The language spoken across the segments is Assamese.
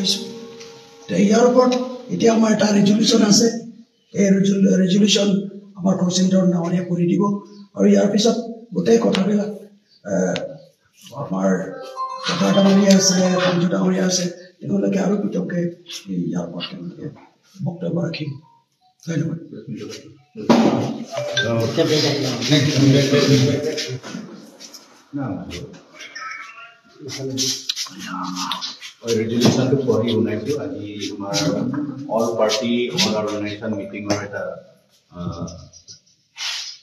কৰিছোঁ। এতিয়া ইয়াৰ ওপৰত এতিয়া আমাৰ এটা ৰেজলিউশ্যন আছে। এই ৰেজলিউশ্যন আমাৰ খৰচিংধৰ ডাঙৰীয়াই পঢ়ি দিব আৰু ইয়াৰ পিছত গোটেই কথাবিলাক আমাৰ টকা ডাঙৰীয়া আছে, সঞ্জু ডাঙৰীয়া আছে, তেওঁলোকে আৰু বিতংকে ইয়াৰ ওপৰত তেওঁলোকে বক্তব্য ৰাখিব। ধন্যবাদ। ৰেজলিউশ্যনটো পঢ়ি শুনাইছোঁ। আজি আমাৰ অল পাৰ্টি অল অৰ্গেনাইজেশ্যন মিটিঙৰ এটা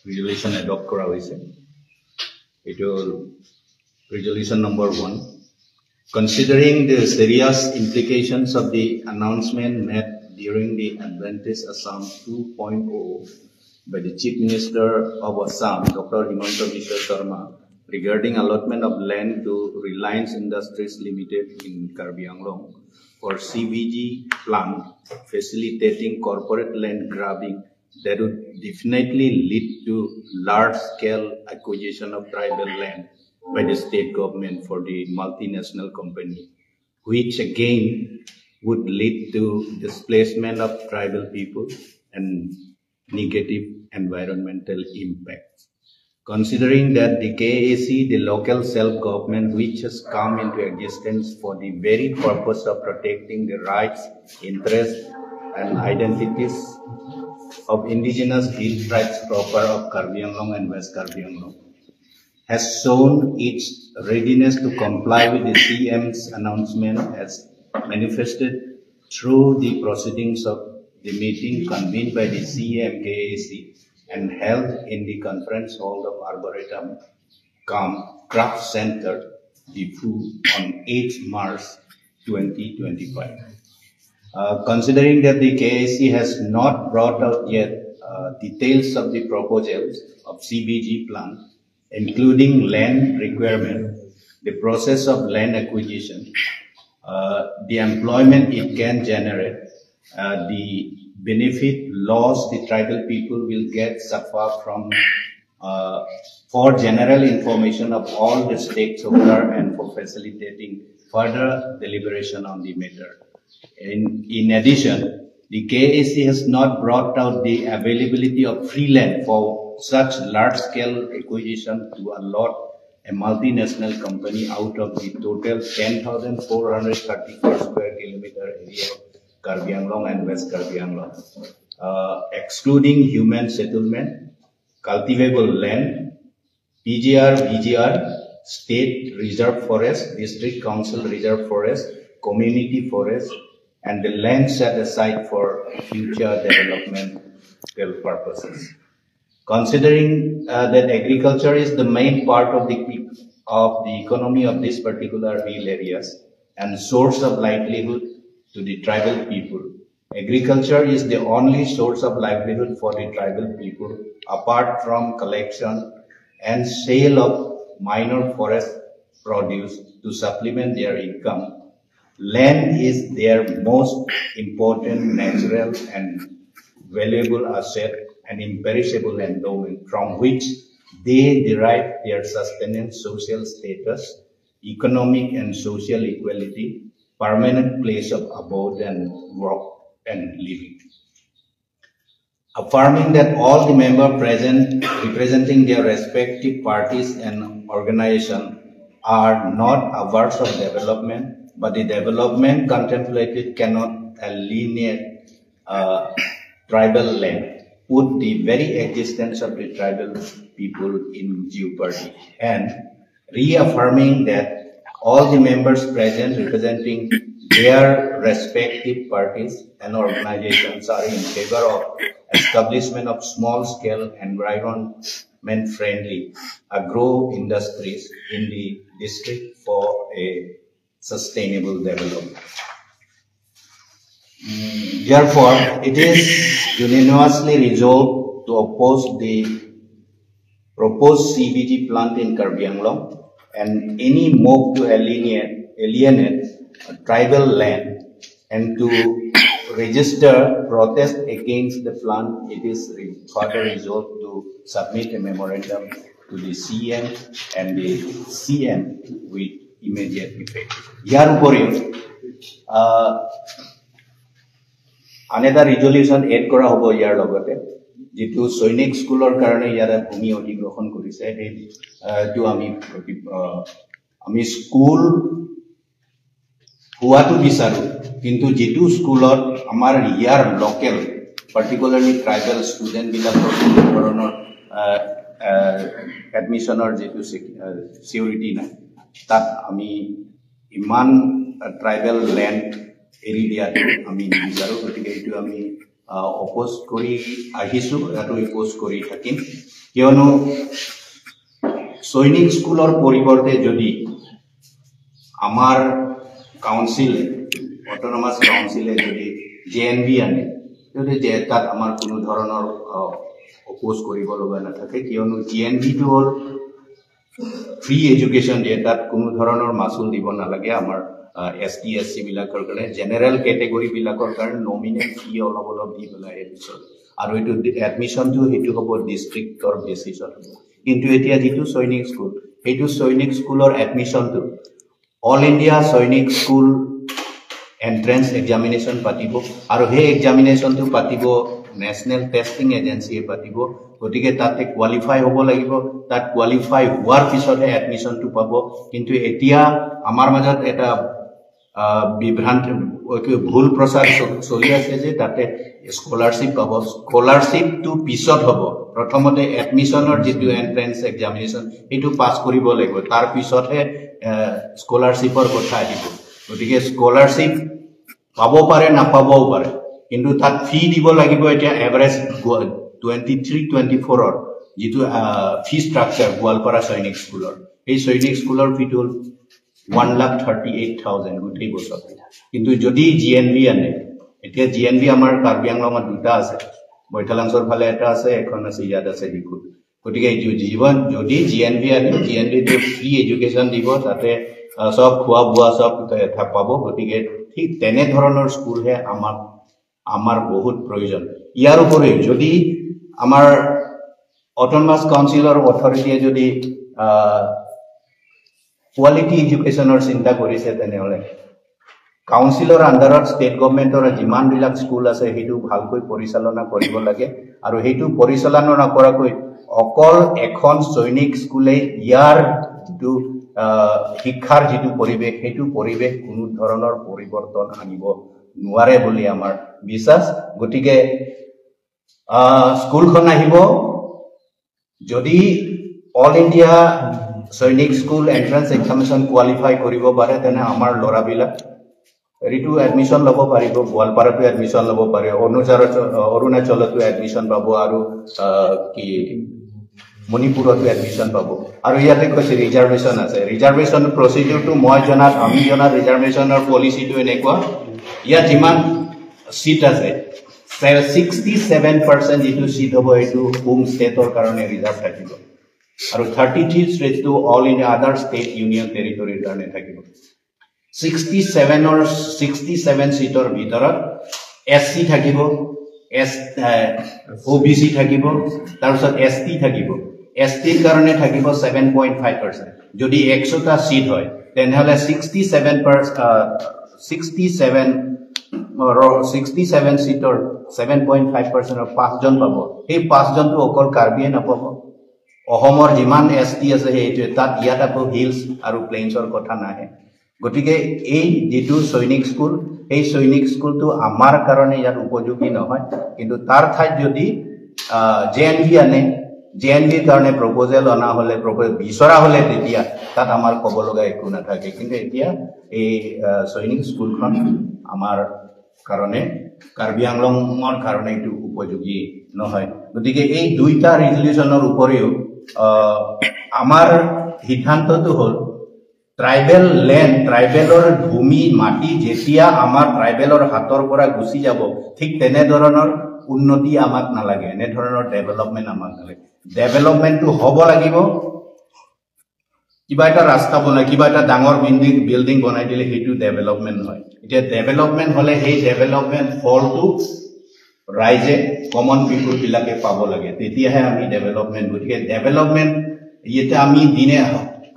ৰিজলিউশ্যন এডপ্ট কৰা হৈছে। এইটো হ'ল resolution number 1. Considering the serious implications of the announcement made during the Advantage Assam 2.0 by the Chief Minister of Assam, Dr. Himanta Biswa Sarma, regarding allotment of land to Reliance Industries Limited in Karbi Anglong for CBG plant, facilitating corporate land grabbing that would definitely lead to large-scale acquisition of tribal land by the state government for the multinational company, which again would lead to displacement of tribal people and negative environmental impacts. Considering that the KAAC, the local self-government which has come into existence for the very purpose of protecting the rights, interests, and identities of indigenous hill tribes proper of Karbi Anglong and West Karbi Anglong, has shown its readiness to comply with the CM's announcement as manifested through the proceedings of the meeting convened by the CM KAAC and held in the conference hall of Arboretum cum Craft Center, Diphu, on 8 March 2025. Considering that the KAAC has not brought out yet details of the proposals of CBG plant, including land requirement, the process of land acquisition, the employment it can generate, the benefit loss the tribal people will get suffer from, for general information of all the stakeholders and for facilitating further deliberation on the matter. In addition, the KAAC has not brought out the availability of free land for such large-scale acquisition to allot a multinational company out of the total 10,434 square kilometer area of Karbi Anglong and West Karbi Anglong, excluding human settlement, cultivable land, PGR, VGR, state reserve forest, district council reserve forest, community forest, and the land set aside for future developmental purposes. Considering that agriculture is the main part of the economy of these particular hill areas and source of livelihood to the tribal people, agriculture is the only source of livelihood for the tribal people apart from collection and sale of minor forest produce to supplement their income. Land is their most important natural and valuable asset and imperishable endowment from which they derive their sustenance, social status, economic and social equality, permanent place of abode and work and living. Affirming that all the members present representing their respective parties and organization are not averse of development, but the development contemplated cannot alienate tribal land, put the very existence of the tribal people in jeopardy, and reaffirming that all the members present representing their respective parties and organizations are in favor of establishment of small-scale environment-friendly agro industries in the district for a sustainable development. Therefore, it is unanimously resolved to oppose the proposed CBG plant in Karbi Anglong and any move to alienate tribal land and to register protest against the plant. It is further resolved to submit a memorandum to the CM and the CM with immediate effect. ইয়াৰ উপৰিও আন এটা ৰিজলিউশ্যন এড কৰা হ'ব ইয়াৰ লগতে, যিটো সৈনিক স্কুলৰ কাৰণে ইয়াতে ভূমি অধিগ্ৰহণ কৰিছে, সেইটো আমি স্কুল হোৱাটো বিচাৰোঁ, কিন্তু যিটো স্কুলত আমাৰ ইয়াৰ লোকেল পাৰ্টিকুলাৰলি ট্ৰাইবেল ষ্টুডেণ্টবিলাকৰ কোনো ধৰণৰ এডমিশ্যনৰ যিটো চিউৰিটি নাই, তাত আমি ইমান ট্ৰাইবেল লেণ্ড এৰি দিয়াটো আমি নিবিচাৰোঁ। গতিকে এইটো আমি অপ'জ কৰি আহিছোঁ, ইয়াতো অপ'জ কৰি থাকিম। কিয়নো সৈনিক স্কুলৰ পৰিৱৰ্তে যদি আমাৰ কাউন্সিলে, অট'নমাছ কাউন্সিলে যদি জে এন ভি আনে, যদি তাত আমাৰ কোনো ধৰণৰ অপ'জ কৰিব লগা নাথাকে। কিয়নো জে এন ভিটো হ'ল ফ্ৰী এডুকেশ্যন দিয়ে, তাত কোনো ধৰণৰ মাচুল দিব নালাগে। আমাৰ এছ টি এছ চি বিলাকৰ কাৰণে, জেনেৰেল কেটেগৰীবিলাকৰ কাৰণে নমিনেল ফি অলপ অলপ দি পেলাই এডমিশ্যন, আৰু এইটো এডমিশ্যনটো সেইটো হ'ব ডিষ্ট্ৰিক্টৰ বেচিছত হ'ব। কিন্তু এতিয়া যিটো সৈনিক স্কুল, সেইটো সৈনিক স্কুলৰ এডমিশ্যনটো All India Sainik School entrance examination পাতিব, আৰু সেই এক্সামিনেশ্যনটো পাতিব নেশ্যনেল টেষ্টিং এজেঞ্চিয়ে পাতিব। গতিকে তাতে কোৱালিফাই হ'ব লাগিব, তাত কোৱালিফাই হোৱাৰ পিছতহে এডমিশ্যনটো পাব। কিন্তু এতিয়া আমাৰ মাজত এটা বিভ্ৰান্ত, ভুল প্ৰচাৰ চলি আছে যে তাতে স্কলাৰশ্বিপ পাব। স্কলাৰশ্বিপটো পিছত হ'ব, প্ৰথমতে এডমিশ্যনৰ যিটো এণ্ট্ৰেঞ্চ এক্সামিনেশ্যন সেইটো পাছ কৰিব লাগিব, তাৰ পিছতহে স্কলাৰশ্বিপৰ কথা আহিব। গতিকে স্কলাৰশ্বিপ পাব পাৰে, নাপাবও পাৰে, কিন্তু তাত ফি দিব লাগিব। এতিয়া এভাৰেজ 23-24ৰ যিটো ফি ষ্ট্ৰাকচাৰ গোৱালপাৰা সৈনিক স্কুলৰ, সেই সৈনিক স্কুলৰ ফিটো হ'ল 1,38,000 গোটেই বছৰ। কিন্তু যদি জি এন ভি আনে, এতিয়া জি এন ভি আমাৰ কাৰ্বি আংলঙত দুটা আছে, বৈঠালাংছৰ ফালে এটা আছে, এখন আছে ইয়াত আছে ডিফুত। গতিকে জীৱন যদি জি এন ভি আনে, জি এন ভিটো ফ্ৰী এডুকেশ্যন দিব, তাতে চব খোৱা বোৱা চব পাব। গতিকে ঠিক তেনেধৰণৰ স্কুলহে আমাৰ বহুত প্ৰয়োজন। ইয়াৰ উপৰিও যদি আমাৰ অট'নমাছ কাউন্সিলৰ অথৰিটিয়ে যদি কোৱালিটি এডুকেশ্যনৰ চিন্তা কৰিছে, তেনেহ'লে কাউন্সিলৰ আণ্ডাৰত ষ্টেট গভমেণ্টৰ যিমানবিলাক স্কুল আছে সেইটো ভালকৈ পৰিচালনা কৰিব লাগে। আৰু সেইটো পৰিচালনা নকৰাকৈ অকল এখন সৈনিক স্কুলেই ইয়াৰ যিটো শিক্ষাৰ যিটো পৰিৱেশ, সেইটো পৰিৱেশ কোনো ধৰণৰ পৰিৱৰ্তন আনিব নোৱাৰে বুলি আমাৰ বিশ্বাস। গতিকে স্কুলখন আহিব, যদি All India Sainik School entrance examination qualify কৰিব পাৰে, তেনে আমাৰ ল'ৰাবিলাক হেৰিটো এডমিশ্যন ল'ব পাৰিব, গোৱালপাৰাতো এডমিশ্যন ল'ব পাৰে, অৰুণাচলতো এডমিশ্যন পাব, আৰু কি মণিপুৰতো এডমিশ্যন পাব। আৰু ইয়াতে কৈছে ৰিজাৰ্ভেশ্যন আছে। ৰিজাৰ্ভেশ্যন প্ৰচিডিউৰটো মই জনাত, আমি জনাত ৰিজাৰ্ভেশ্যনৰ পলিচিটো এনেকুৱা, ইয়াত যিমান চিট আছে 67% যিটো চিট হ'ব সেইটো হোম ষ্টেটৰ কাৰণে ৰিজাৰ্ভ থাকিব, আৰু 33 ষ্টেটটো all India other state union টেৰিটৰীৰ কাৰণে থাকিব। 67 চিটৰ ভিতৰত এছ চি থাকিব, এছ অ' বি চি থাকিব, তাৰপিছত এছ টি থাকিব। এছ টিৰ কাৰণে থাকিব 7.5%। যদি 100টা চিট হয়, তেনেহ'লে 67 চিটৰ 7.5%ৰ 5জন পাব। সেই 5জনটো অকল কাৰ্বিয়ে নাপাব, অসমৰ যিমান এছ টি আছে সেইটোৱে তাত, ইয়াত আকৌ হিলছ আৰু প্লেইনছৰ কথা নাহে। গতিকে এই যিটো সৈনিক স্কুল, সেই সৈনিক স্কুলটো আমাৰ কাৰণে ইয়াত উপযোগী নহয়। কিন্তু তাৰ ঠাইত যদি জে এন ভি আনে, জে এন ভিৰ কাৰণে প্ৰপ'জেল অনা হ'লে, বিচৰা হ'লে, তেতিয়া তাত আমাৰ ক'ব লগা একো নাথাকে। কিন্তু এতিয়া এই সৈনিক স্কুলখন আমাৰ কাৰণে, কাৰ্বি আংলঙৰ কাৰণে এইটো উপযোগী নহয়। গতিকে এই দুইটা ৰিজলিউশ্যনৰ উপৰিও আমাৰ সিদ্ধান্তটো হ'ল ট্ৰাইবেল লেণ্ড, ট্ৰাইবেলৰ ভূমি মাটি যেতিয়া আমাৰ ট্ৰাইবেলৰ হাতৰ পৰা গুচি যাব, ঠিক তেনেধৰণৰ উন্নতি আমাক নালাগে, এনেধৰণৰ ডেভেলপমেণ্ট আমাক নালাগে। ডেভেলপমেণ্টটো হ'ব লাগিব, কিবা এটা ৰাস্তা বনাই, কিবা এটা ডাঙৰ বিল্ডিং বনাই দিলে সেইটো ডেভেলপমেণ্ট নহয়। এতিয়া ডেভেলপমেণ্ট হ'লে সেই ডেভেলপমেণ্ট ফলটো ৰাইজে, কমন পিপুলবিলাকে পাব লাগে, তেতিয়াহে আমি ডেভেলপমেণ্ট। গতিকে ডেভেলপমেণ্ট এতিয়া আমি দিনে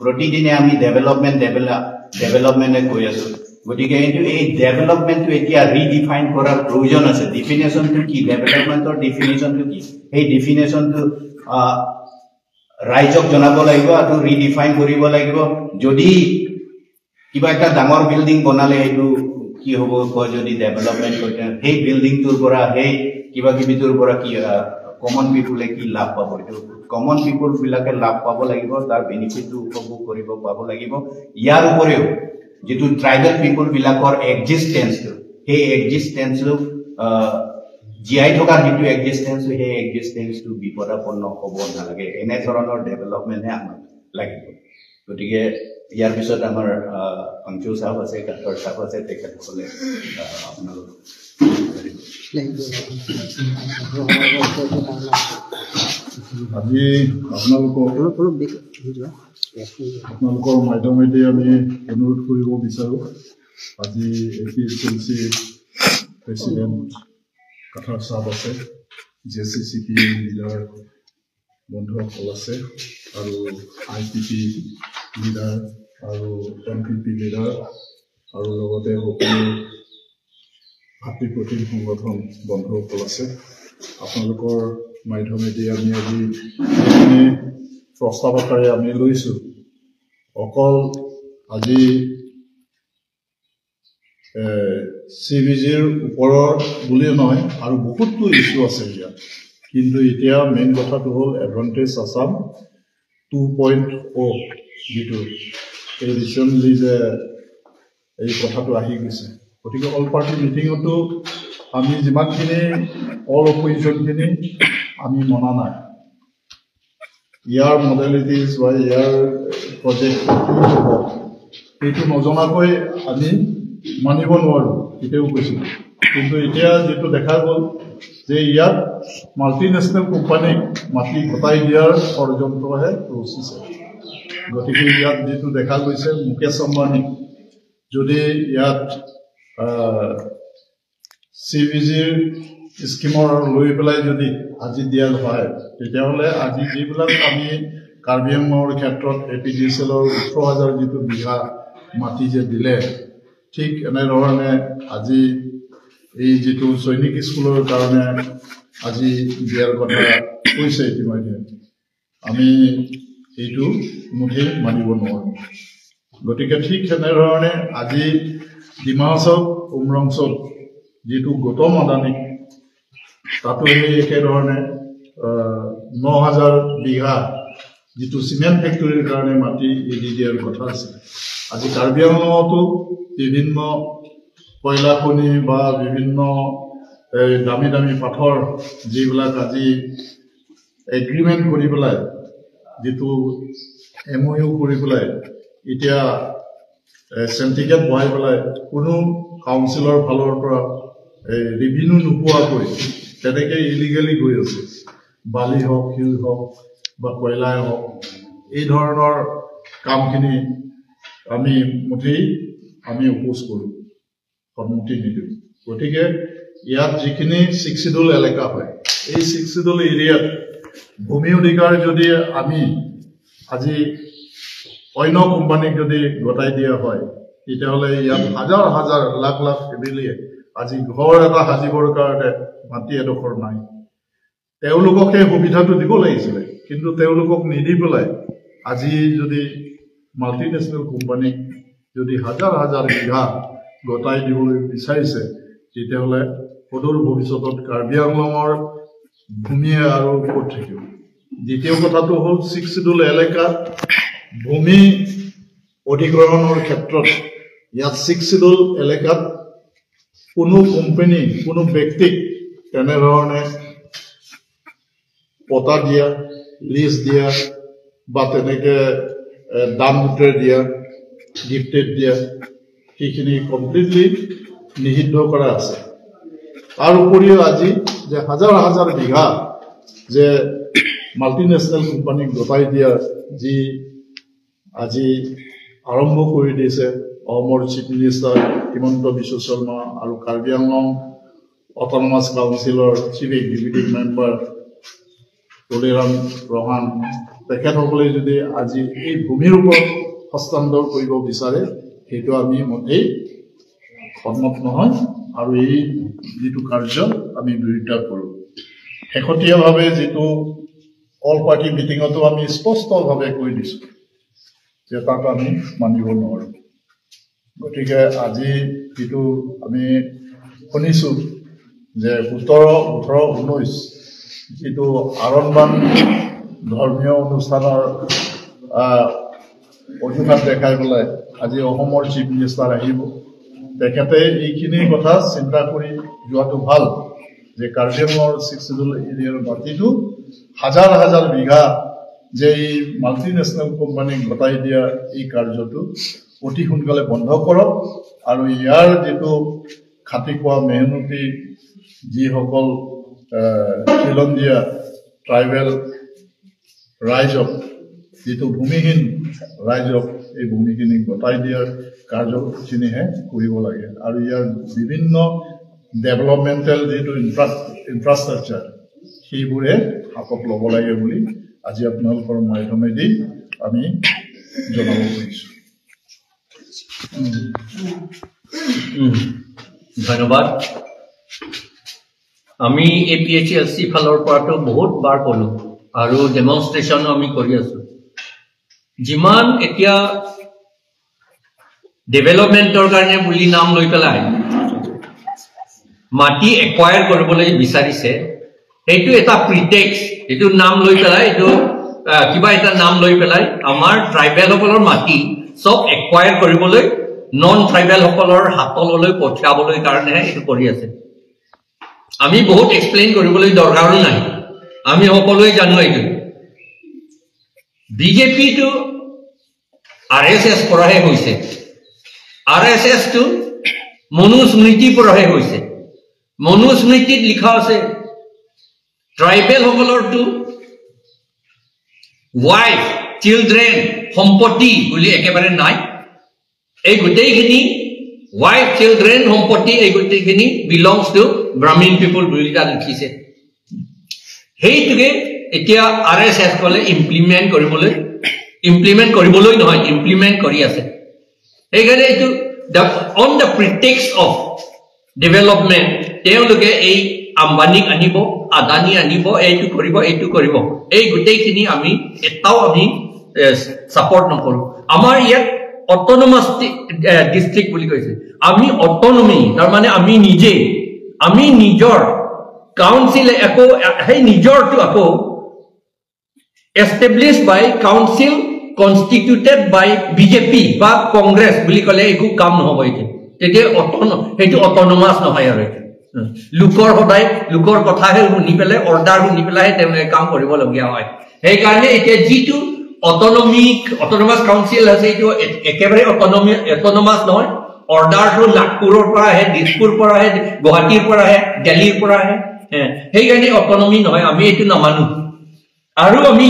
প্ৰতিদিনে আমি ডেভেলপমেণ্ট ডেভেলপমেণ্টে কৈ আছো। গতিকে এইটো এই ডেভেলপমেণ্টটো এতিয়া ৰিডিফাইন কৰাৰ প্ৰয়োজন আছে। ডিফিনেশ্যনটো কি, ডেভেলপমেণ্টৰ ডিফিনেশ্যনটো কি, সেই ডিফিনেশ্যনটো ৰাইজক জনাব লাগিব আৰু ৰিডিফাইন কৰিব লাগিব। যদি কিবা এটা ডাঙৰ বিল্ডিং বনালে সেইটো কি হ'ব কয়, যদি ডেভেলপমেণ্ট কৰি সেই বিল্ডিংটোৰ পৰা সেই কিবা কিবিটোৰ পৰা কি কমন পিপুলে কি লাভ পাব, এইটো কমন পিপুল বিলাকে লাভ পাব লাগিব, তাৰ বেনিফিটটো উপভোগ কৰিব পাব লাগিব। ইয়াৰ উপৰিও যিটো ট্ৰাইবেল পিপুল বিলাকৰ এক্সিষ্টেঞ্চটো, সেই এক্সিষ্টেঞ্চটো জীয়াই থকাৰ যিটো এক্সিষ্টেঞ্চ, সেই এক্সিষ্টেঞ্চটো বিপদাপন্ন হ'ব নালাগে। এনেধৰণৰ ডেভেলপমেণ্টহে আমাক লাগিব। গতিকে ইয়াৰ পিছত আমাৰ পাংচু চাহাব আছে, কাঠৰ চাহাব আছে, তেখেতসকলে আপোনালোক আজি আপোনালোকৰ মাধ্যমেদি আমি অনুৰোধ কৰিব বিচাৰোঁ। আজি A P H L C president Kathar চাহাব আছে, J C C P leader বন্ধুসকল আছে, আৰু আই পি পি লিডাৰ আৰু এম পি পি লিডাৰ আৰু লগতে সকলো ভাতৃপ্ৰতিম সংগঠন বন্ধুসকল আছে। আপোনালোকৰ মাধ্যমেদি আমি আজি যিখিনি প্ৰস্তাৱ আকাৰে আমি লৈছোঁ, অকল আজি চি বি জিৰ ওপৰৰ বুলিয়ে নহয়, আৰু বহুতো ইছ্যু আছে ইয়াত। কিন্তু এতিয়া মেইন কথাটো হ'ল এডভান্টেজ আছাম 2.0, যিটো এই ৰিচেণ্টলি যে এই কথাটো আহি গৈছে। গতিকে অল পাৰ্টি মিটিঙতো আমি যিমানখিনি অল অপজিশ্যনখিনি আমি মনা নাই, ইয়াৰ মডেলিটিজ বা ইয়াৰ প্ৰজেক্ট কি হ'ব সেইটো নজনাকৈ আমি মানিব নোৱাৰোঁ, এতিয়াও কৈছিলোঁ। কিন্তু এতিয়া যিটো দেখা গ'ল যে ইয়াত মাল্টিনেশ্যনেল কোম্পানীক মাটি গতাই দিয়াৰ ষড়যন্ত্ৰহে ৰচিছে। গতিকে ইয়াত যিটো দেখা গৈছে, মুকেশ আম্বানী যদি ইয়াত চি বি জিৰ স্কীমৰ লৈ পেলাই যদি আজি দিয়া হয়, তেতিয়াহ'লে আজি যিবিলাক আমি কাৰ্বি আংলঙৰ ক্ষেত্ৰত এ পি ডি এছ এলৰ 18,000 যিটো বিঘা মাটি যে দিলে, ঠিক এনেধৰণে আজি এই যিটো সৈনিক স্কুলৰ কাৰণে আজি দিয়াৰ কথা কৈছে ইতিমধ্যে, আমি এইটো মুঠেই মানিব নোৱাৰোঁ। গতিকে ঠিক তেনেধৰণে আজি ডিমা হাছাও উমৰাংচুত যিটো গৌতম আদানীক, তাতো সেই একেধৰণে 9,000 বিঘা যিটো চিমেণ্ট ফেক্টৰীৰ কাৰণে মাটি এৰি দিয়াৰ কথা আছিল। আজি কাৰ্বি আংলঙতো বিভিন্ন কয়লা খনি বা বিভিন্ন দামী দামী পাথৰ যিবিলাক আজি এগ্ৰিমেণ্ট কৰি পেলাই, যিটো এম অ' ইউ কৰি পেলাই এতিয়া চেণ্টিকেট বহাই পেলাই কোনো কাউন্সিলৰ ফালৰ পৰা এই ৰেভিনিউ নোপোৱাকৈ তেনেকৈ ইলিগেলি গৈ আছে। বালি হওক, শিল হওক বা কয়লাই হওক, এই ধৰণৰ কামখিনি আমি মুঠেই আমি অপ'জ কৰোঁ, সন্মতি নিদিওঁ। গতিকে ইয়াত যিখিনি ছিক্স চিডুল এলেকা হয়, এই ছিক্স চিডুল এৰিয়াত ভূমি অধিকাৰ যদি আমি আজি অন্য কোম্পানীক যদি গতাই দিয়া হয়, তেতিয়াহ'লে ইয়াত হাজাৰ হাজাৰ লাখ লাখ ফেমিলিয়ে আজি ঘৰ এটা সাজিবৰ কাৰণে মাটি এডোখৰ নাই। তেওঁলোকক সেই সুবিধাটো দিব লাগিছিলে, কিন্তু তেওঁলোকক নিদি পেলাই আজি যদি মাল্টিনেশ্যনেল কোম্পানীক যদি হাজাৰ হাজাৰ বিঘা গতাই দিবলৈ বিচাৰিছে, তেতিয়াহ'লে সদূৰ ভৱিষ্যতত কাৰ্বি আংলঙৰ ভূমিয়ে আৰু ক'ত থাকিব। দ্বিতীয় কথাটো হ'ল ছিক্স চিডুল এলেকাত ভূমি অধিগ্ৰহণৰ ক্ষেত্ৰত ইয়াত ছিক্স চিডুল এলেকাত কোনো কোম্পানী, কোনো ব্যক্তিক তেনেধৰণে পটা দিয়া, লিজ দিয়া বা তেনেকৈ দাম মুদ্ৰা দিয়া, গিফটেড দিয়া, সেইখিনি কমপ্লিটলি নিষিদ্ধ কৰা আছে। তাৰ উপৰিও আজি যে হাজাৰ হাজাৰ বিঘা যে মাল্টিনেশ্যনেল কোম্পানীক গতাই দিয়া যি আজি আৰম্ভ কৰি দিছে অসমৰ চিফ মিনিষ্টাৰ হিমন্ত বিশ্ব শৰ্মা আৰু কাৰ্বি আংলং অট'নমাছ কাউন্সিলৰ chief executive member Tuliram Ronghang, তেখেতসকলে যদি আজি এই ভূমিৰ ওপৰত হস্তান্তৰ কৰিব বিচাৰে, সেইটো আমি মুঠেই সন্মত নহয় আৰু এই যিটো কাৰ্য আমি বিৰোধিতা কৰোঁ। শেহতীয়াভাৱে যিটো অল পাৰ্টি মিটিঙতো আমি স্পষ্টভাৱে কৈ দিছোঁ যে তাক আমি মানিব নোৱাৰোঁ। গতিকে আজি যিটো আমি শুনিছোঁ যে 17, 18, 19 যিটো আৰম্বান ধৰ্মীয় অনুষ্ঠানৰ অজুহাত দেখাই পেলাই আজি অসমৰ চিফ মিনিষ্টাৰ আহিব, তেখেতে এইখিনি কথা চিন্তা কৰি যোৱাটো ভাল যে কাৰ্বি আংলঙৰ ছিক্স চিডুল এৰিয়াৰ মাটিটো হাজাৰ হাজাৰ বিঘা যে এই মাল্টিনেশ্যনেল কোম্পানীক গতাই দিয়া এই কাৰ্যটো অতি সোনকালে বন্ধ কৰক আৰু ইয়াৰ যিটো খাটি খোৱা মেহনতি যিসকল খিলঞ্জীয়া ট্ৰাইবেল ৰাইজক, যিটো ভূমিহীন ৰাইজক এই ভূমিখিনি গতাই দিয়াৰ কাৰ্যখিনিহে কৰিব লাগে আৰু ইয়াৰ বিভিন্ন ডেভেলপমেণ্টেল যিটো ইনফ্ৰাষ্ট্ৰাকচাৰ সেইবোৰে হাতত ল'ব লাগে বুলি আজি আপোনালোকৰ মাধ্যমেদি আমি জনাব খুজিছোঁ। ধন্যবাদ। আমি A P H L C ফালৰ পৰাতো বহুত বাৰ ক'লোঁ আৰু ডেমনষ্ট্ৰেশ্যনো আমি কৰি আছোঁ। যিমান এতিয়া ডেভেলপমেণ্টৰ কাৰণে বুলি নাম লৈ পেলাই মাটি একুৱায়াৰ কৰিবলৈ বিচাৰিছে, সেইটো এটা প্ৰিটেক্স। এইটো নাম লৈ পেলাই, এইটো কিবা এটা নাম লৈ পেলাই আমাৰ ট্ৰাইবেলসকলৰ মাটি চব একুৱায়াৰ কৰিবলৈ নন ট্ৰাইবেলসকলৰ হাতলৈ পঠিয়াবলৈ কাৰণেহে এইটো কৰি আছে। আমি বহুত এক্সপ্লেইন কৰিবলৈ দৰকাৰো নাই, আমি সকলোৱে জানো এইটো। বিজেপিটো আৰ এছ এছ পৰাহে হৈছে, আৰ এছ এছটো মনুস্মৃতিৰ পৰাহে হৈছে। মনুস্মৃতিত লিখা আছে ট্ৰাইবেলসকলৰটো ৱাইফ, চিলড্ৰেন, সম্পত্তি বুলি একেবাৰে নাই। এই গোটেইখিনি ৱাইফ, চিলড্ৰেন, সম্পত্তি এই গোটেইখিনি বিলংছ টু ব্ৰাহ্মীণ পিপুল বুলি তাত লিখিছে। সেইটোকে এতিয়া আৰ এছ এছ কলে ইমপ্লিমেণ্ট কৰিবলৈ নহয়, ইমপ্লিমেণ্ট কৰি আছে। সেইকাৰণে এইটো on the pretext of development তেওঁলোকে এই আম্বানীক আনিব, আদানী আনিব, এইটো কৰিব, এইটো কৰিব। এই গোটেইখিনি আমি এটাও আমি ছাপৰ্ট নকৰোঁ। আমাৰ ইয়াত অট'নমাছ ডিষ্ট্ৰিক্ট বুলি কৈছে। আমি অট'নমি, তাৰমানে আমি নিজে, আমি নিজৰ কাউন্সিলে আকৌ সেই নিজৰটো আকৌ establish by council constituted by BJP বা কংগ্ৰেছ বুলি ক'লে একো কাম নহ'ব। এইটো তেতিয়া সেইটো অট'নমাছ নহয়। আৰু এইটো লোকৰ সদায় লোকৰ কথাহে শুনি পেলাই, অৰ্ডাৰ শুনি পেলাইহে তেওঁলোকে কাম কৰিবলগীয়া হয়। সেইকাৰণে এতিয়া যিটো অট'নমাছ কাউন্সিল আছে, এইটো একেবাৰে অট'নমাছ নহয়। অৰ্ডাৰটো নাগপুৰৰ পৰা আহে, দিছপুৰ পৰা আহে, গুৱাহাটীৰ পৰা আহে, দিল্লীৰ পৰা আহে। সেইকাৰণে অট'নমি নহয়, আমি এইটো নামানো। আৰু আমি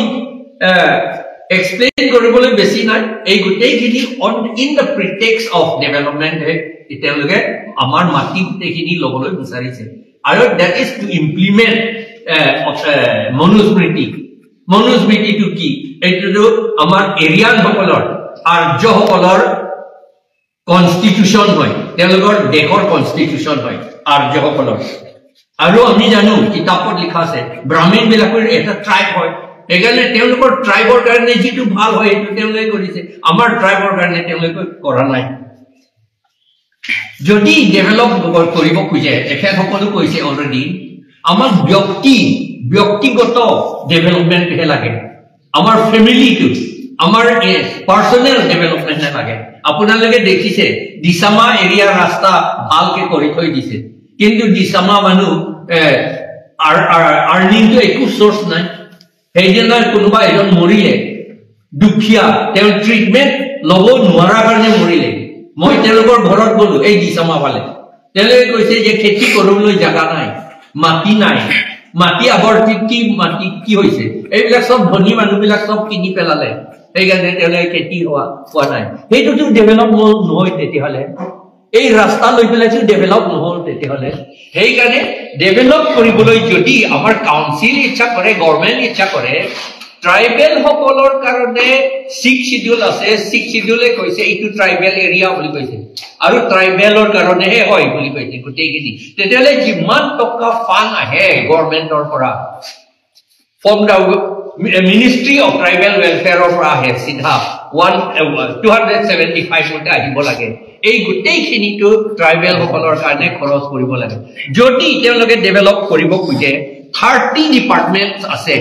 এক্সপ্লেইন কৰিবলৈ বেছি নাই। এই গোটেইখিনি on in the pretext of ডেভেলপমেণ্টহে তেওঁলোকে আমাৰ মাটি গোটেইখিনি ল'বলৈ বিচাৰিছে। আৰু that is to implement Manusmriti. মনুস্মৃতিটো কি? এইটোতো আমাৰ এৰিয়ানসকলৰ, আৰ্যসকলৰ কনষ্টিটিউশ্যন হয়, তেওঁলোকৰ দেশৰ কনষ্টিটিউশ্যন হয় আৰ্যসকলৰ। আৰু আমি জানো কিতাপত লিখা আছে ব্ৰাহ্মীণ বিলাকৰ এটা ট্ৰাইব হয়, সেইকাৰণে তেওঁলোকৰ ট্ৰাইবৰ কাৰণে যিটো ভাল হয় সেইটো তেওঁলোকে কৰিছে, আমাৰ ট্ৰাইবৰ কাৰণে তেওঁলোকে কৰা নাই। যদি ডেভেলপ কৰিব খোজে, তেখেতসকলো কৈছে অলৰেডি, আমাক ব্যক্তিগত ডেভেলপমেণ্টহে লাগে, আমাৰ ফেমিলিটো, আমাৰ পাৰ্চনেল ডেভেলপমেণ্টহে লাগে। আপোনালোকে দেখিছে দিচামা এৰিয়াৰ ৰাস্তা ভালকে কৰি থৈ দিছে, কিন্তু দিচামা মানুহ আৰ্নিংটো একো চ'ৰ্চ নাই। সেইদিনা কোনোবা এজন মৰিলে, দুখীয়া, তেওঁ ট্ৰিটমেণ্ট ল'ব নোৱাৰাৰ কাৰণে মৰিলে। মই তেওঁলোকৰ ঘৰত গলো এই দিচামা ফালে, তেওঁলোকে কৈছে যে খেতি কৰিবলৈ জাগা নাই, মাটি নাই, মাটি আৱৰ্তিত কি মাটি কি হৈছে, এইবিলাক চব ধনী মানুহবিলাক চব কিনি পেলালে, সেইকাৰণে তেওঁলোকে খেতি হোৱা নাই। সেইটোতো ডেভেলপ নহয় তেতিয়াহ'লে, এই ৰাস্তা লৈ পেলাইছো ডেভেলপ নহ'ল তেতিয়াহ'লে। সেইকাৰণে ডেভেলপ কৰিবলৈ যদি আমাৰ কাউন্সিল ইচ্ছা কৰে, গভৰ্ণমেণ্ট ইচ্ছা কৰে, ট্ৰাইবেল সকলৰ কাৰণে ছিক্স চিডিউল আছে। ছিক্স চিডিউলে কৈছে এইটো ট্ৰাইবেল এৰিয়া বুলি কৈছে আৰু ট্ৰাইবেলৰ কাৰণেহে হয় বুলি কৈছে গোটেইখিনি। তেতিয়াহ'লে যিমান টকা ফাণ্ড আহে গভৰ্ণমেণ্টৰ পৰা, from the ministry of tribal ৱেলফেয়াৰৰ পৰা আহে চিধা 275 মতে আহিব লাগে। এই গোটেইখিনিতো ট্ৰাইবেলসকলৰ কাৰণে খৰচ কৰিব লাগে। যদি তেওঁলোকে ডেভেলপ কৰিব খোজে, 30 ডিপাৰ্টমেণ্ট আছে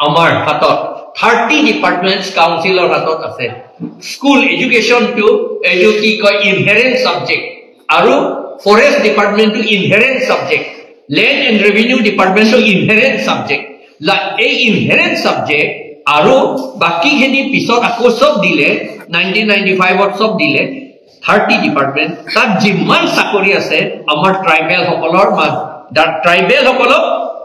আমাৰ হাতত, 30 ডিপাৰ্টমেণ্ট কাউন্সিলৰ হাতত আছে। স্কুল এডুকেশ্যনটো এইটো কি কয় ইনহেৰেণ্ট ছাবজেক্ট, আৰু ফৰেষ্ট ডিপাৰ্টমেণ্টটো inherent subject, land and revenue ডিপাৰ্টমেণ্টটো inherent subject. এই ইনহেৰেণ্ট ছাবজেক্ট আৰু বাকীখিনি পিছত আকৌ চব দিলে 1995ত চব দিলে 30 ডিপাৰ্টমেণ্ট। তাত যিমান চাকৰি আছে আমাৰ ট্ৰাইবেলসকলৰ, ট্ৰাইবেলসকলক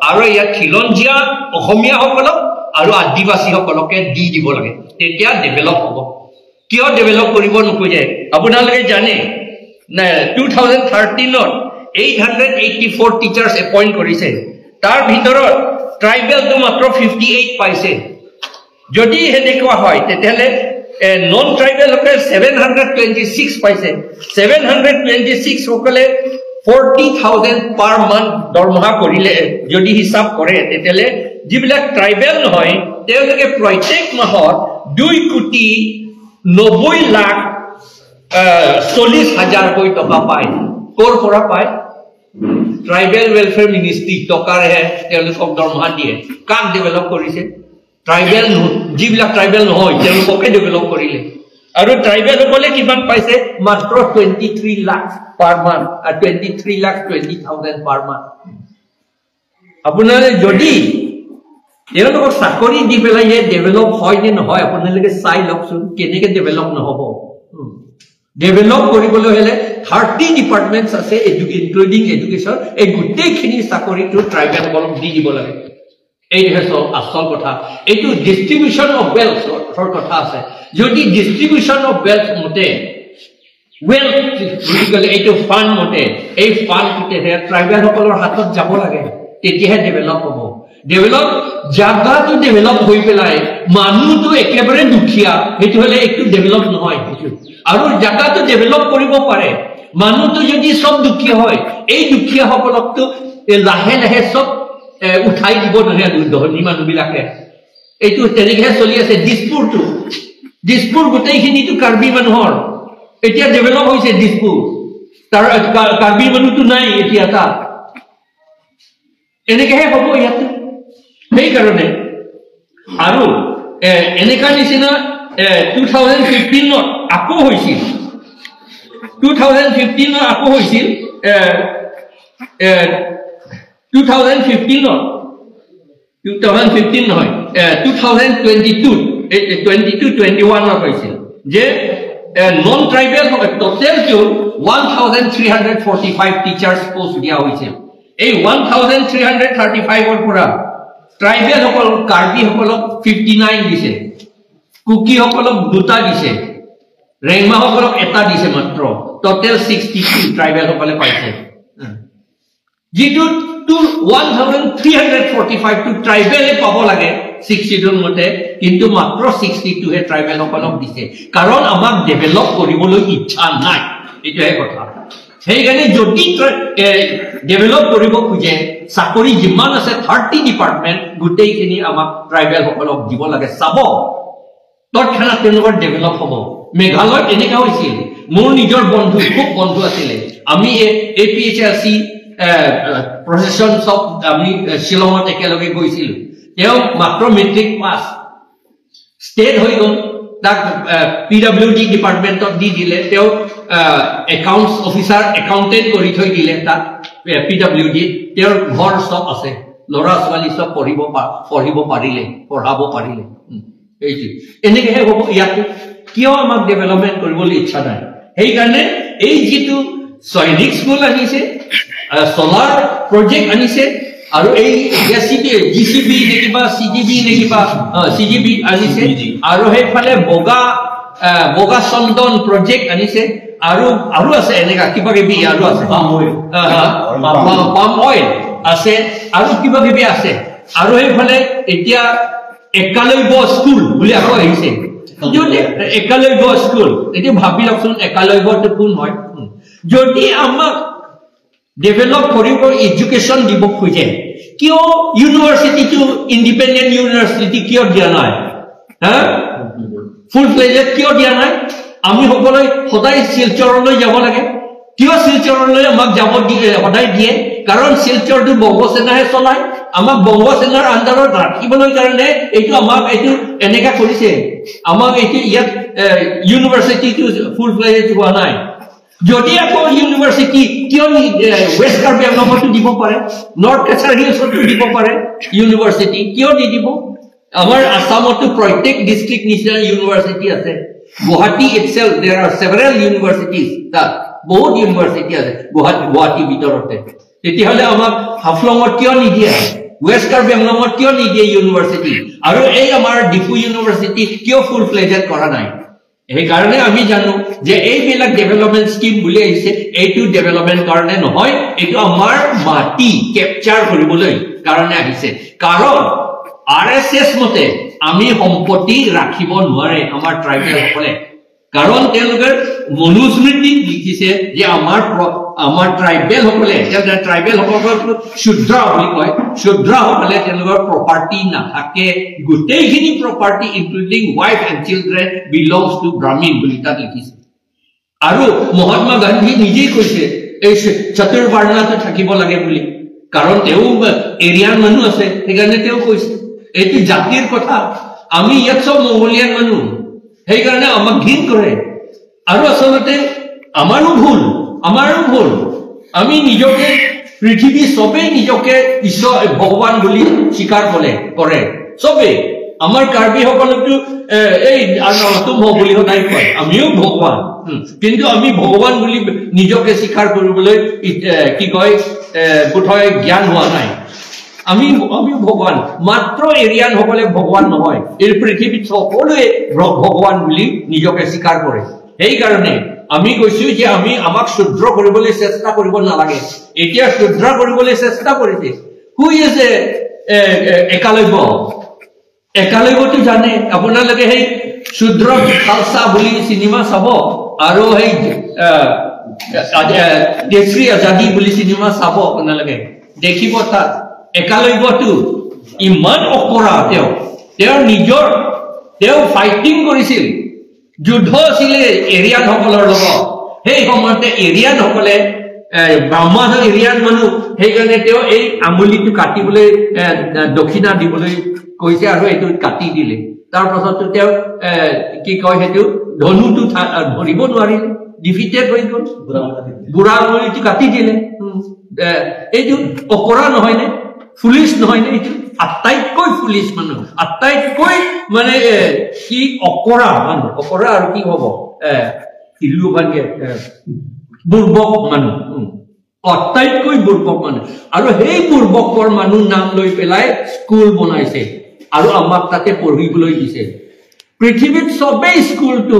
আৰু ইয়াত খিলঞ্জীয়া অসমীয়াসকলক আৰু আদিবাসীসকলকে দি দিব লাগে, তেতিয়া ডেভেলপ হ'ব। কিয় ডেভেলপ কৰিব নোখোজে আপোনালোকে জানে? 2013ত 884 টিচাৰ্ছ এপইণ্ট কৰিছে, তাৰ ভিতৰত ট্ৰাইবেলটো মাত্ৰ 58 পাইছে। যদি সেনেকুৱা হয় তেতিয়াহ'লে নন ট্ৰাইবেলসকলে 726 পাইছে। 726 সকলে 40,000 পাৰ মান্থ দৰমহা কৰিলে যদি হিচাপ কৰে, তেতিয়াহ'লে যিবিলাক ট্ৰাইবেল নহয় তেওঁলোকে প্ৰত্যেক মাহত 2,90,40,000কৈ টকা পায়। ক'ৰ পৰা পায়? ট্ৰাইবেল ৱেলফেয়াৰ মিনিষ্ট্ৰী টকাৰেহে তেওঁলোকক দৰমহা দিয়ে। কাক ডেভেলপ কৰিছে? ট্ৰাইবেল, যিবিলাক ট্ৰাইবেল নহয় তেওঁলোককে ডেভেলপ কৰিলে। আৰু ট্ৰাইবেলসকলে কিমান পাইছে? মাত্ৰ 23 lakh per month, 23,20,000 per month. আপোনালোকে যদি তেওঁলোকক চাকৰি দি পেলাই ডেভেলপ হয় নে নহয় আপোনালোকে চাই লওকচোন, কেনেকে ডেভেলপ নহ'ব। ডেভেলপ কৰিবলৈ হ'লে 30 ডিপাৰ্টমেণ্টছ আছে ইনক্লুডিং এডুকেশ্যন, এই গোটেইখিনি চাকৰিটো ট্ৰাইবেলসকলক দি দিব লাগে। এইটোহে আচল কথা। এইটো ডিষ্ট্ৰিবিউশ্যন অফ ৱেলথৰ কথা আছে। যদি ডিষ্ট্ৰিবিউশ্যন অফ ৱেলথ মতে, ৱেলথ বুলি ক'লে এইটো ফাণ্ড মতে, এই ফাণ্ডটোতেহে ট্ৰাইবেলসকলৰ হাতত যাব লাগে, তেতিয়াহে ডেভেলপ হ'ব। ডেভেলপ জাগাটো ডেভেলপ হৈ পেলাই মানুহটো একেবাৰে দুখীয়া, সেইটো হ'লে একো ডেভেলপ নহয়। সেইটো আৰু জাগাটো ডেভেলপ কৰিব পাৰে, মানুহটো যদি চব দুখীয়া হয়, এই দুখীয়াসকলকতো লাহে লাহে চব উঠাই দিব নহয় ধনী মানুহবিলাকে। এইটো তেনেকেহে চলি আছে। দিছপুৰটো, দিছপুৰ গোটেইখিনিতো কাৰ্বি মানুহৰ, এতিয়া ডেভেলপ হৈছে দিছপুৰ, তাৰ কাৰ্বি মানুহটো নাই এতিয়া তাত। এনেকেহে হ'ব ইয়াত। সেইকাৰণে আৰু এনেকা নিচিনা 2015ত আকৌ হৈছিল, 2015ত আকৌ হৈছিল, 2015ত, 2015 নহয়, 2022, 22-21ত হৈছিল যে নন ট্ৰাইবেল টোটেলটো 1345 টিচাৰ্ছ পোষ্ট দিয়া হৈছিল। এই 1335ৰ পৰা ট্ৰাইবেলসকল, কাৰ্বিসকলক 59 দিছে, কুকিসকলক 2টা দিছে, ৰেংমাসকলক 1টা দিছে মাত্ৰ। টোটেল 62 ট্ৰাইবেলসকলে পাইছে। যিটো 1345টো ট্ৰাইবেলে পাব লাগে 62 মতে, কিন্তু মাত্ৰ 62হে ট্ৰাইবেলসকলক দিছে। কাৰণ আমাক ডেভেলপ কৰিবলৈ ইচ্ছা নাই, এইটোহে কথা। সেইকাৰণে যদি ডেভেলপ কৰিব খোজে, চাকৰি যিমান আছে 30 ডিপাৰ্টমেণ্ট গোটেইখিনি আমাক ট্ৰাইবেলসকলক দিব লাগে। চাব তৎক্ষণাত তেওঁলোকৰ ডেভেলপ হ'ব। মেঘালয়ত এনেকুৱা হৈছিল। মোৰ নিজৰ বন্ধু, খুব বন্ধু আছিলে, আমি A P H L C procession চব আমি শ্বিলঙত একেলগে গৈছিলো। তেওঁ মাত্ৰ মেট্ৰিক পাছ, ষ্টেট হৈ গ'ল, তাক পি ডাব্লিউ ডি ডিপাৰ্টমেণ্টত দি দিলে। তেওঁ একাউণ্টছ অফিচাৰ, একাউণ্টেণ্ট কৰি থৈ দিলে তাত পি ডাব্লিউ ডিত। তেওঁৰ ঘৰ চব আছে, ল'ৰা ছোৱালী চব পঢ়িব পাৰিলে, পঢ়াব পাৰিলে। এইটো এনেকেহে হ'ব ইয়াত। কিয় আমাক ডেভেলপমেণ্ট কৰিবলৈ ইচ্ছা নাই? সেইকাৰণে এই যিটো সৈনিক স্কুল আনিছে, চলাৰ প্ৰজেক্ট আনিছে, আৰু এই জি চি বি নে কিবা চি জি বি নে কিবা চি জি বি আনিছে, আৰু সেইফালে বগা চন্দন প্ৰজেক্ট আনিছে, আৰু আৰু আছে এনেকা কিবা কিবি আৰু আছে, পাম অইল আছে, আৰু কিবা কিবি আছে। আৰু সেইফালে এতিয়া একালব্য স্কুল বুলি আকৌ আহিছে। যদি একালব্য স্কুল, এতিয়া ভাবি লওকচোন একালব্যটো কোন হয়। যদি আমাক ডেভেলপ কৰিব এডুকেশ্যন দিব খোজে, কিয় ইউনিভাৰ্চিটিটো ইণ্ডিপেণ্ডেণ্ট ইউনিভাৰ্চিটি কিয় দিয়া নাই? হা, ফুল ফ্লেজেড কিয় দিয়া নাই? আমি সকলোৱে সদায় শিলচৰলৈ যাব লাগে। কিয় শিলচৰলৈ আমাক যাব দিয়ে, সদায় দিয়ে? কাৰণ শিলচৰটো বংগসেনাহে চলায়। আমাক বংগসেনাৰ আণ্ডাৰত ৰাখিবলৈ কাৰণে এইটো আমাক এইটো এনেকা কৰিছে। আমাক এইটো ইয়াত ইউনিভাৰ্চিটিটো ফুল ফ্লেজেড হোৱা নাই। যদি আকৌ ইউনিভাৰ্চিটি কিয় ৱেষ্ট কাৰ্বি আংলঙতো দিব পাৰে, নৰ্থ কাছাৰ হিলছতো দিব পাৰে ইউনিভাৰ্চিটি, কিয় নিদিব? আমাৰ আছামতো প্ৰত্যেক ডিষ্ট্ৰিক্ট নিচিনা ইউনিভাৰ্চিটি আছে। Guwahati itself there are several universities, তাত বহুত ইউনিভাৰ্চিটি আছে গুৱাহাটীৰ ভিতৰতে। তেতিয়াহ'লে আমাক হাফলঙত কিয় নিদিয়ে, ৱেষ্ট কাৰ্বি আংলঙত কিয় নিদিয়ে ইউনিভাৰ্চিটি? আৰু এই আমাৰ ডিফু ইউনিভাৰ্চিটি কিয় ফুল ফ্লেজেড কৰা নাই? সেইকাৰণে আমি জানো যে এইবিলাক ডেভেলপমেণ্ট স্কিম বুলি আহিছে, এইটো ডেভেলপমেণ্ট কাৰণে নহয়, এইটো আমাৰ মাটি কেপচাৰ কৰিবলৈ কাৰণে আহিছে। কাৰণ আৰ এছ এছ মতে আমি সম্পত্তি ৰাখিব নোৱাৰে আমাৰ ট্ৰাইবেলসকলে। কাৰণ তেওঁলোকে মনুস্মৃতিত লিখিছে যে আমাৰ ট্ৰাইবেলসকলে, ট্ৰাইবেলসকলক শূদ্ৰ বুলি কয়, শূদ্ৰসকলে তেওঁলোকৰ প্ৰপাৰ্টি নাথাকে, গোটেইখিনি property including wife and children belongs to Brahmin বুলি তাত লিখিছে। আৰু মহাত্মা গান্ধী নিজেই কৈছে এই চতুৰ্বৰ্ণটো থাকিব লাগে বুলি, কাৰণ তেওঁ এৰিয়ান মানুহ আছে, সেইকাৰণে তেওঁ কৈছে। এইটো জাতিৰ কথা, আমি ইয়াত চব মংগোলিয়ান মানুহ, সেইকাৰণে আমাক ঘিণ কৰে। আৰু আচলতে আমাৰো ভুল, আমি নিজকে পৃথিৱী চবেই নিজকে ঈশ্বৰ ভগৱান বুলি স্বীকাৰ কৰে চবেই। আমাৰ কাৰ্বিসকলকতো এই তুম বুলি সদায় কয়, আমিও ভগৱান, কিন্তু আমি ভগৱান বুলি নিজকে স্বীকাৰ কৰিবলৈ কি কয় বোধহয় জ্ঞান হোৱা নাই। আমি ভগৱান, মাত্ৰ এৰিয়ানসকলে ভগৱান নহয়, এই পৃথিৱীত সকলোৱে ভগৱান বুলি নিজকে স্বীকাৰ কৰে। সেইকাৰণে আমি কৈছো যে আমি আমাক শুদ্ৰ কৰিবলৈ চেষ্টা কৰিব নালাগে। এতিয়া শুদ্ৰ কৰিবলৈ চেষ্টা কৰিছে। Who is Eklavya? একালব্যটো জানে আপোনালোকে, সেই শূদ্ৰ খালচা বুলি চিনেমা চাব আৰু সেই দেশ্ৰী আজাদী বুলি চিনেমা চাব আপোনালোকে, দেখিব তাত একালব্যটো ইমান অকৰা। তেওঁ নিজৰ তেওঁ ফাইটিং কৰিছিল, যুদ্ধ আছিলে এৰিয়ানসকলৰ লগত। সেই সময়তে এৰিয়ানসকলে ব্ৰাহ্মণ এৰিয়ান মানুহ, সেইকাৰণে তেওঁ এই আঙুলিটো কাটিবলৈ দক্ষিণা দিবলৈ কৈছে আৰু এইটো কাটি দিলে। তাৰ পাছতো তেওঁ কি কয় সেইটো ধনুটো ধৰিব নোৱাৰিলে, ডিফিটেড হৈ গ'ল, বুঢ়া আঙুলিটো কাটি দিলে। এইটো অকৰা নহয়নে? ফুলিছ নহয়নে? এইটো আটাইতকৈ ফুলিছ মানুহ, আটাইতকৈ মানে কি অকৰা মানুহ, অকৰা আৰু কি হ'ব বুৰ্বক মানুহ, আটাইতকৈ বুৰ্বক মানুহ। আৰু সেই বুৰ্বকৰ মানুহ নাম লৈ পেলাই স্কুল বনাইছে আৰু আমাক তাতে পঢ়িবলৈ দিছে। পৃথিৱীত চবেই স্কুলটো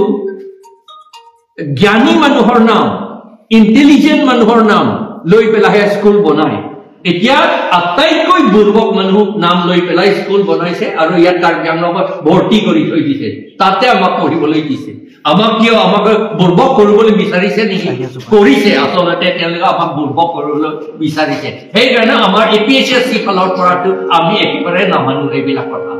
জ্ঞানী মানুহৰ নাম, ইণ্টেলিজেণ্ট মানুহৰ নাম লৈ পেলাইহে স্কুল বনায়। এতিয়া আটাইতকৈ বুৰ্বক মানুহ নাম লৈ পেলাই স্কুল বনাইছে আৰু ইয়াত কাৰ্বি আংলঙত ভৰ্তি কৰি থৈ দিছে, তাতে আমাক পঢ়িবলৈ দিছে। আমাক কিয় আমাক বুৰ্বক কৰিবলৈ বিচাৰিছে নেকি? কৰিছে, আচলতে তেওঁলোকে আমাক বুৰ্বক কৰিবলৈ বিচাৰিছে। সেইকাৰণে আমাৰ A P H S C ফালৰ পৰাতো আমি একেবাৰে নামানো এইবিলাক কথা।